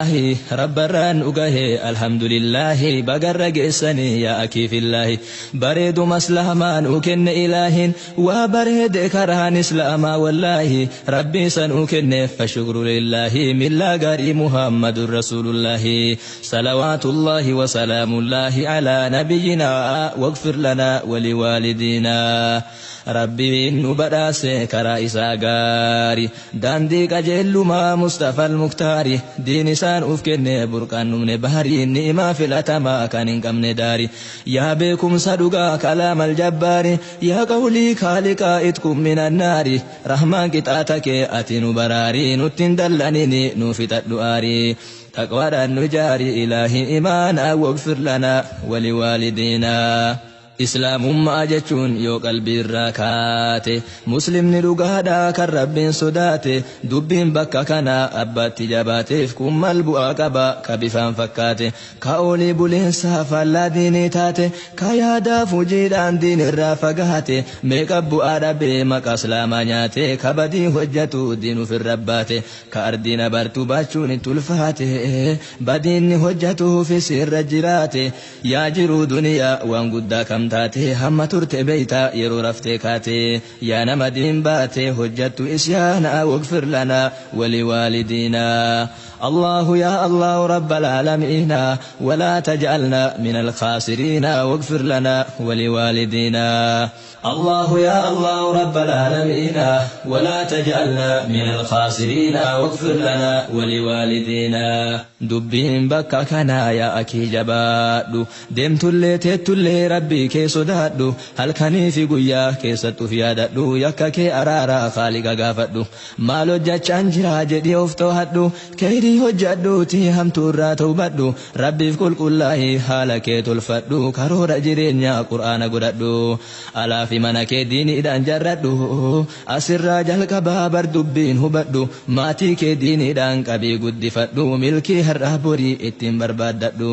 Rabbarraan dhugahe alhamdulillahi bagarra geessanii yaa akiifillaahi bareedu maslahamaan u kenne ilaahin waa bareede karaan islaamaa wallaahi rabbii san u kenne fashukru lillaahi millaa gaarii muhammadun rasuulullaahi salawaatullaahi wasalaamullaahi alaa nabiyyinaa wagfir lanaa waliwaalidiinaa rabbiin nu badhaase karaa isaa gaarii daandii qajeellumaa Mustafa al-Muktaari diin isaan uf kenne burqaan dhumne baharii ni'imaa filatamaa kan hin qabne daari yaa beekumsa dhugaa kalaam aljabbaari yaa qawlii kaaliqaa itkum minan naari rahmaan qixaata kee ati nu baraarii nutti hin dallanini nu fixadhu aarii taqwaadhaan nu jaari ilaahi imaanaa wagfir lanaa waliwaalidiinaa. Islaamummaa jechuun yoo qalbiirraa kaate muslimni dhugaadhaa kan rabbiin sodaate dubbiin bakka kanaa abbaatti jabaateef kun mal bu'aa qaba ka bifaan fakkaate ka olii buleensaa faallaa diinii taate ka yaadaaf hojiidhaan diinirraa fagaate meeqa bu'aa dhabee maqaa islaamaa nyaate ka badii hojjetu diin ofirra baate ka ardiin abartuu baachuun itti ulfaate badiinni hojjetuufis irra jiraate yaa jiruu duniyaa waan guddaa kam taate hamma turte beeyta yeroo raftee kaate yaa nama diin baate hojjattu isyaana wagfir lanaa waliwaalidiinaa الله يا الله رب العالمين ولا تجعلنا من الخاسرين واغفر لنا ولوالدينا الله يا الله رب العالمين ولا تجعلنا من الخاسرين واغفر لنا ولوالدينا دبين بكا كنا يا أكي جبادو دمت اللي تت اللي ربي كي صدادو هل كني في قيا كي ستو في ياددو يكا كي أرارا خالق غافدو مالو جاچان جرا جدي افتو هدو كيري hojjadhuuti hamtuurraa tawbadhu rabbiif qulqullaa'ii haala kee tolfadhu karoora jireenyaa qur'aana godhadhu alaa fi mana kee diiniidhaan jarradhu asirraa jalqabaa bar dubbiin hubadhu maatii kee diiniidhaan qabii guddifadhu milkii har'aa borii ittiin barbaaddadhu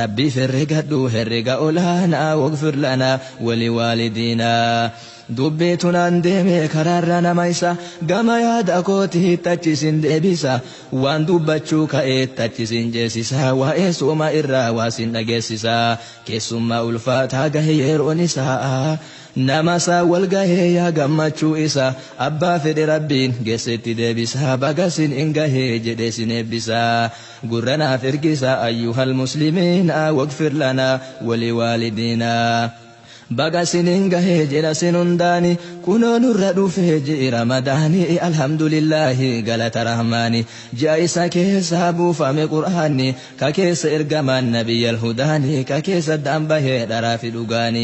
rabbiif herregadhu herrega olaanaa wagfir lanaa waliwaalidiinaa. Dubbii tunaan deeme karaarra nama isa gama yaada kootii tachisin deebisa waan dubbachuu ka'ee tachisin jeesisa waa'ee sooma irraa waasin dhageessisa keessummaa ulfaataa gahe yeroon isaa nama isaa wal gahee yaa gammachuu isa abbaa fedhe rabbiin geessetti deebisa bagasin hin gahee jedhee sin eebbisa gurranaaf ergisa ayyuhal muslimiina wagfir lanaa waliwaalidiinaa. Baga sinin gahee jedha sin hundaani kunoo nurra dhufee ji'i ramadaani alhamdulillahi galata rahmaani ji'a isa keessa buufame qur'aanni ka keessa ergamaan nabiyyal hudaani ka keessa daan bahee dharaa fi dhugaani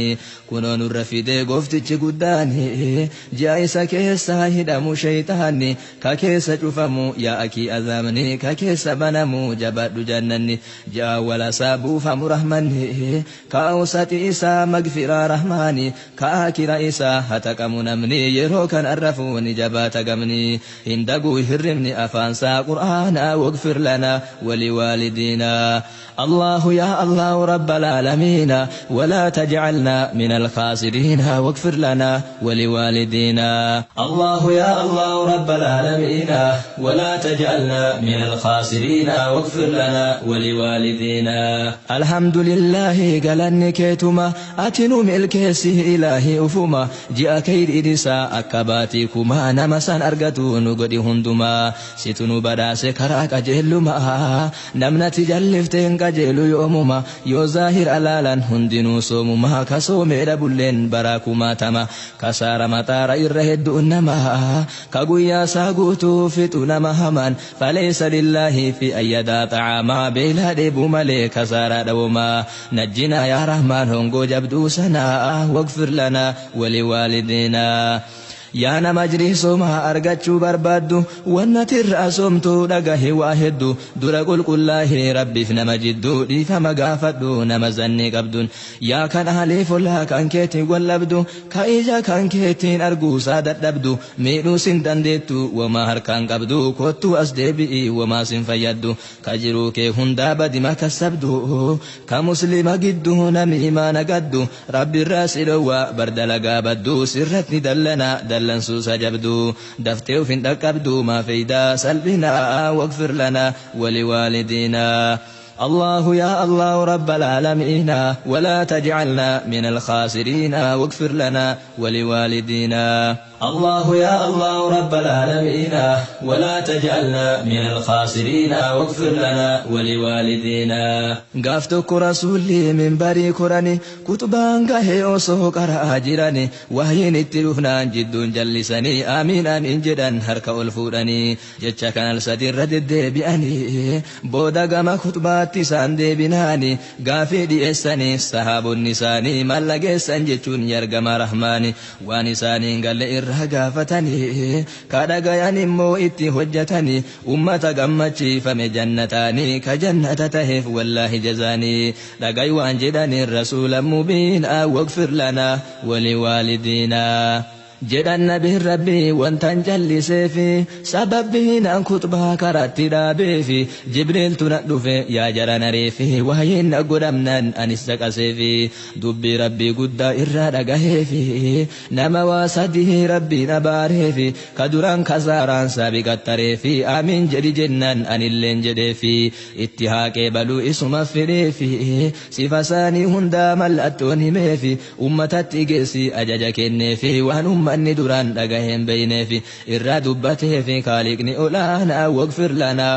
kunoo nurra fidee gooftichi guddaani ji'a isa keessa hidhamu shayxaanni ka keessa cufamu yaa akii azaabni ka keessa banamu jabaadhu jannanni ji'a walasaa buufamu rahmanni ka awsati isaa magfiraa rahmaani ka akira isaa hataqamu namni yeroo kan arrafuuni jabaata gamni hin daguu hirribni afaansaa qur'aanaa wagfir lanaa waliwaalidiinaa الله يا الله رب العالمين ولا تجعلنا من الخاسرين واغفر لنا ولوالدينا الله يا الله رب العالمين ولا تجعلنا من الخاسرين واغفر لنا ولوالدينا الحمد لله قالني كيتما أتنو ملكيسي إلهي أفما جاء كير إدسا أكباتيكما نمسان أرقتو نقدي هندما ستنو بداس كراك أجلما نمنتي جلفتين qajeelu yoomuma yoo zaahir alaalan hundinuu soomuma ka soomee dhabulleen baraa kumaatama kasaara maxaara irra hedduu nama ka guyyaa isaa guutuu fixu nama hamaan faleessa lillaahi fi ayyadaa xacaamaa beelaa dheebuu malee kasaaraa dhawomaa najjinaa yaa rahmaan hongoo jabduu sanaa wagfir lanaa waliwaalidiinaa. Yaa nama jirii soomaa argachuu barbaaddu wannati irraa soomtuu dhagahe waa hedduu dura qulqullaahee rabbiif nama jidduu dhiifama gaafadhu nama zannii qabduun yaa kan aalee follaa kan keetiin wallabdu ka ija kan keetiin arguusaa dadhabdu miidhuu sin dandeettu wamaa harkaan qabdu kottuu as deebi'i wamaa sin fayyaddu ka jiruu kee hundaa badima kassabdu ka muslima gidduu nami imaana gaddu rabbi irraa si dhowwaa bardalagaa baddu sirratti dallanaa. Dallansuusa jabduu daftee uf hin dhaqqabduu maa feeydaa salphinaa waqfir lanaa waliwaalidiinaa. الله يا الله رب العالمين ولا تجعلنا من الخاسرين واغفر لنا ولوالدينا. الله يا الله رب العالمين ولا تجعلنا من الخاسرين واغفر لنا ولوالدينا. قافتك رسولي من بري كرني كتبان قهي أصو قرأ جراني وهين التلفنان جد جلسني آمين آمين جدا هرك ألفورني جتشا كان السدير ردد بأني بودا قما كتبات isaan deebinaani gaafii dhi'eessanii sahaabonni isaanii mallageessan jechuun yargama rahmaani waan isaaniin galle irraa gaafatanii kadhagayan immoo itti hojjetanii ummata gammachiifame jannataanii ka jannata taheef wallaahi jazaanii dhagay waan jedhaniin rasuula mubiinaa waqfir lanaa waliwaalidiinaa. Jedhan nabiin rabbii wantan jalliseefi sababbiin an kutbaa karatti dhaabeefi jibriiltu na dhufe yaa jara nareefi waa'een na godhamnaan anis caqaseefi dubbii rabbii guddaa irraa dhagaheefi nama waa sadii rabbiin abaareefi ka duraan kasaaraan saabiqattareefi amiin jedhi jennaan anilleen jedheefi itti haaqee baluu isuma fedheefi sifa isaanii hundaa mallattoon himeefi ummatatti geessi ajaja kenneefi waan umma inni duraan dhagaheen beyneefi irraa dubbateefi kaaliqni olaanaa waqfir lanaa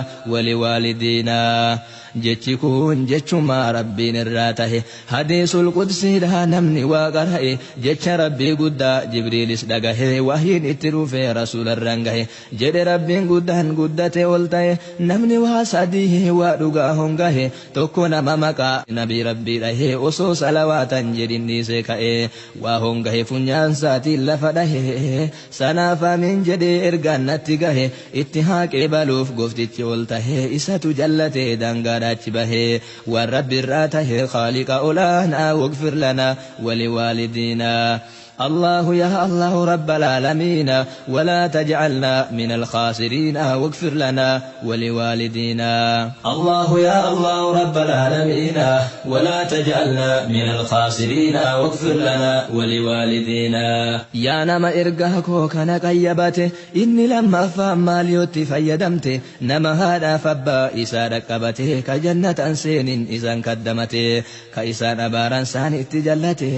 waliwaalidiinaa. Jechi kun jechuma rabbiin irraa tahe hadiisul qudsiidha namni waa qara'e jecha rabbii guddaa jibriilis dhagahe wahiin itti dhufe rasuularraan gahe jedhe rabbiin guddaan guddate ol ta'e namni waa sadii waa dhugaa hongahe tokko nama maqaa nabii rabbii dhahe osoo salawaatan jedhin dhiisee ka'e waa hongahe funyaan isaatiin lafa dhahe sanaaf amiin jedhee ergaan natti gahe itti haaqee baluuf gooftichi ol tahe isatu jallate daangaadha achi bahee waan rabbi irraa tahe khaaliqa olaanaa waqfir lanaa waliwaalidiinaa. الله يا الله رب العالمين ولا تجعلنا من الخاسرين واغفر لنا ولوالدينا. الله يا الله رب العالمين ولا تجعلنا من الخاسرين واغفر لنا ولوالدينا. يا نما إرقاكو كان قيبته إني لما فهم ماليوتي فيدمته نما هذا فبا إسا ركبته كجنة سين إذا كدمته كإسان أبارا سان اتجلته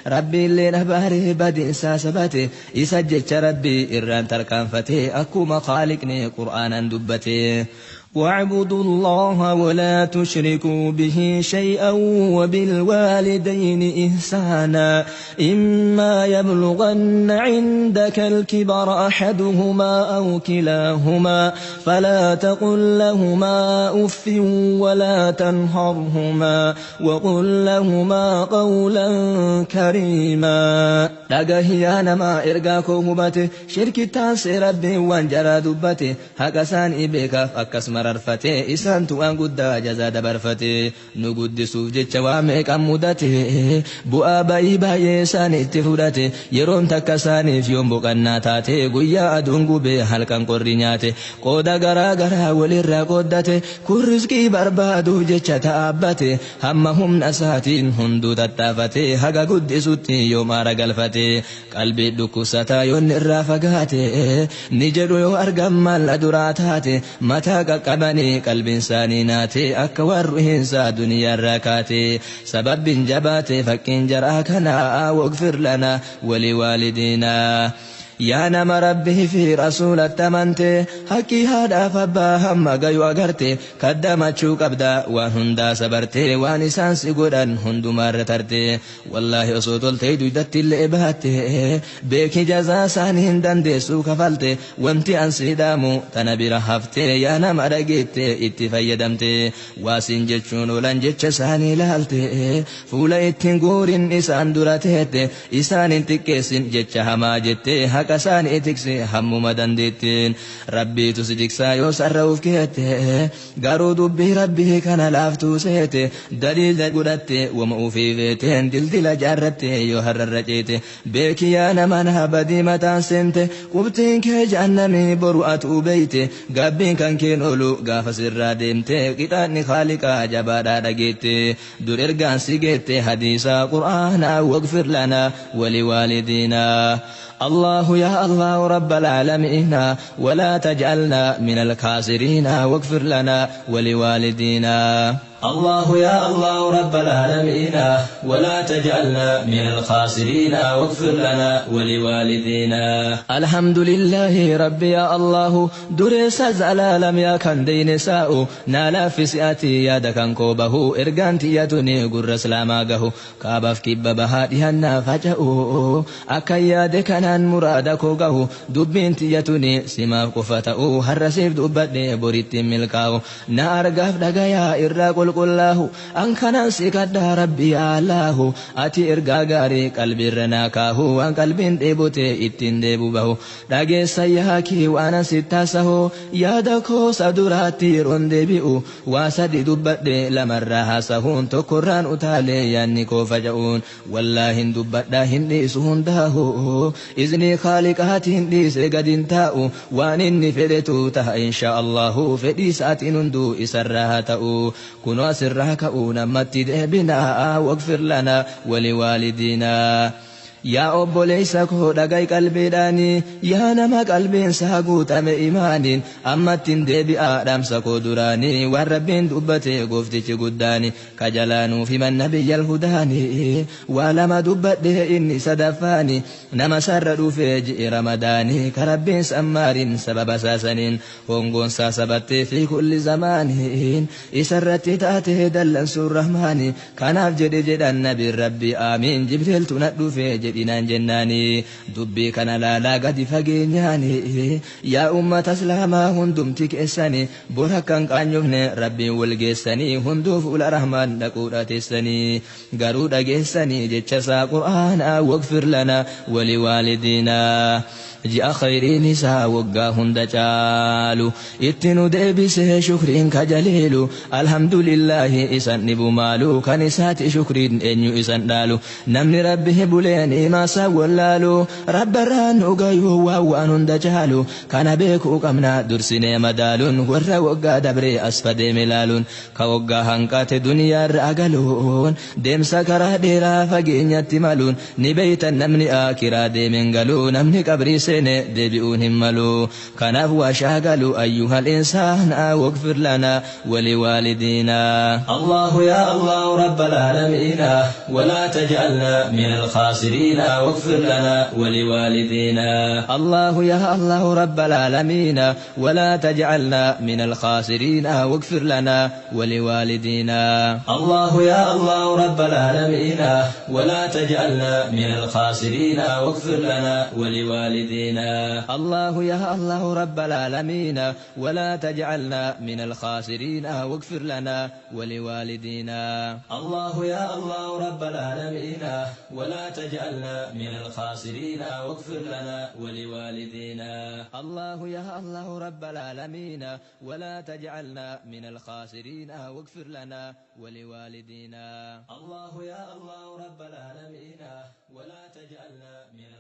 ربي اللي نبا badiinsaa sabate isa jecha rabbii irraan tarkaanfate akkuma khaaliqni qur'aanan dubbate. واعبدوا الله ولا تشركوا به شيئا وبالوالدين إحسانا إما يبلغن عندك الكبر أحدهما أو كلاهما فلا تقل لهما أف ولا تنهرهما وقل لهما قولا كريما. dhagahiyaa nama ergaa koo hubate shirkittaan rabbii waan jaraa dubbate haqa isaanii beekaaf akkas mararfate isaantu waan guddaa jazaa dabarfate nu guddisuuf jecha waa meeqan mudate bu'aa bayii baay'ee isaaniitti fudhate yeroon takka isaaniif yoon boqannaa taate guyyaa aduun gubee halkan qorri nyaate qooda garaa garaa walirraa qooddate kun rizqii barbaaduuf jecha ta'aabbate hamma humna isaatiin hunduu tattaafate haga guddisutti yoom aara galfate qalbii dhukkubsataa yoon irraa fagaate ni jedhu yoo argan maal duraa taate mataa qaqqabanii qalbiin isaanii naate akka warri hinsaa duniyaarraa kaate sababbiin jabaate fakkiin jaraa kanaa waqfir lanaa waliwaalidiinaa. Yaa nama rabbii fi rasuulatti amante haqqii haadhaaf abbaa hamma gayu agarte kaddamachuu qabda waan hundaa sabarte waan isaan si godhan hundumaarra tarte wallaahi osoo toltee duydatti illee baatte beeki jazaa isaanii hin dandeessuu kafalte wanti an si dhaamu tana bira hafte yaa nama dhageette itti fayyadamte waasiin jechuun oolan jecha isaanii ilaalte fuula ittiin guurin isaan dura teette isaan hin xiqqeessin jecha hamaa jette haqa isaanii tikse hammuma dandeettiin rabbiitu si tiksaa yoo sarra'uuf keette garuu dubbii rabbii kana laaftuu seete daliila godhatte wama ufii feeteen dildila jaarratte yoo har'arra ceete beeki yaa nama naa badii mataan seente qubtiin kee jahannamii boru atuu beeyte gabbiin kan keen oolu gaafa sirraa deemte qixaanni khaaliqaa jabaadhaa dhageette dur ergaan si geette hadiisaa qur'aanaa waqfir lanaa waliwaalidiinaa. الله يا الله رب العالمين ولا تجعلنا من الخاسرين واغفر لنا ولوالدينا. الله يا الله رب العالمين ولا تجعلنا من الخاسرين واغفر لنا ولوالدينا. الحمد لله ربي يا الله درس زلالم يا كان دين ساء نالا في سياتي يا دكان كوبه إرغانتي يا توني قر سلاماغه كابف كيب بها ديهنا فجأو أكيا دكانان مرادكو غه دبنتي يا توني سما قفتأو هرسيف دبتني بريت ملكاو نارغاف دغايا إرا قل أن كان سكد ربي الله أتي إرغاغاري قلبي رناكاه وأن قلبي ديبوتي إتين ديبوبه داغي سيهاكي وأنا ستاسه يادكو سدراتي رندبئو واسدي دبتي لمرها سهون تكران أتالي يانيكو فجأون والله دبتا هندي سهون إذني خالقاتي هندي سيقدين تاو وان إني فدتو تها إن شاء الله فدي ساتين دو إسرها تأو كنوا سرها كأونا متد بنا واغفر لنا ولوالدينا. يا أبو ليس كهوداي قلبي داني يا نما قلبي ساغوت إيمانين أما تندبي آدم سكو دراني والربين دبتي قفتي قداني كجلانو في من نبي الهداني ولما دبته إني سدفاني نما سردو في جئ رمضاني كربين سمارين سبب ساسنين هونغون ساسبتي في كل زمان إسرتي تأتي دلن الرحمن كان أفجد جد النبي ربي آمين جبريل تندو في جد إنان جناني دبي كان لا لا قد فقينياني يا أمة سلاما هندم تكسني بركان قانيوهن ربي والجسني هندو فول الرحمن نقورة تسني قرودة جسني جتشسا قرآن واغفر لنا ولوالدينا. جاء خير نساء وقاهن دجالو اتنو ديبسه شكرين كجليلو الحمد لله إسان نبو مالو كنسات شكرين إنيو إسان دالو نمني ربه بولين ما سولالو رب ران أغيو ووان دجالو كان بيكو قمنا درسيني مدالون ور وقا دبري أسفد ملالون كوقا هنقات دنيا رأقلون ديم سكرا ديرا فقين يتمالون نبيتا نمني آكرا ديمن قالو نمني قبري دبئون هملو كان هو شاغلو أيها الإنسان واغفر لنا ولوالدينا. الله يا الله رب العالمين ولا تجعلنا من الخاسرين واغفر لنا ولوالدينا. الله يا الله رب العالمين ولا تجعلنا من الخاسرين واغفر لنا ولوالدينا. الله يا الله رب العالمين ولا تجعلنا من الخاسرين واغفر لنا ولوالدينا. الله يا الله رب العالمين ولا تجعلنا من الخاسرين واغفر لنا ولوالدينا. الله يا الله رب العالمين ولا تجعلنا من الخاسرين واغفر لنا ولوالدينا. الله يا الله رب العالمين ولا تجعلنا من الخاسرين واغفر لنا ولوالدينا. الله يا الله رب العالمين ولا تجعلنا من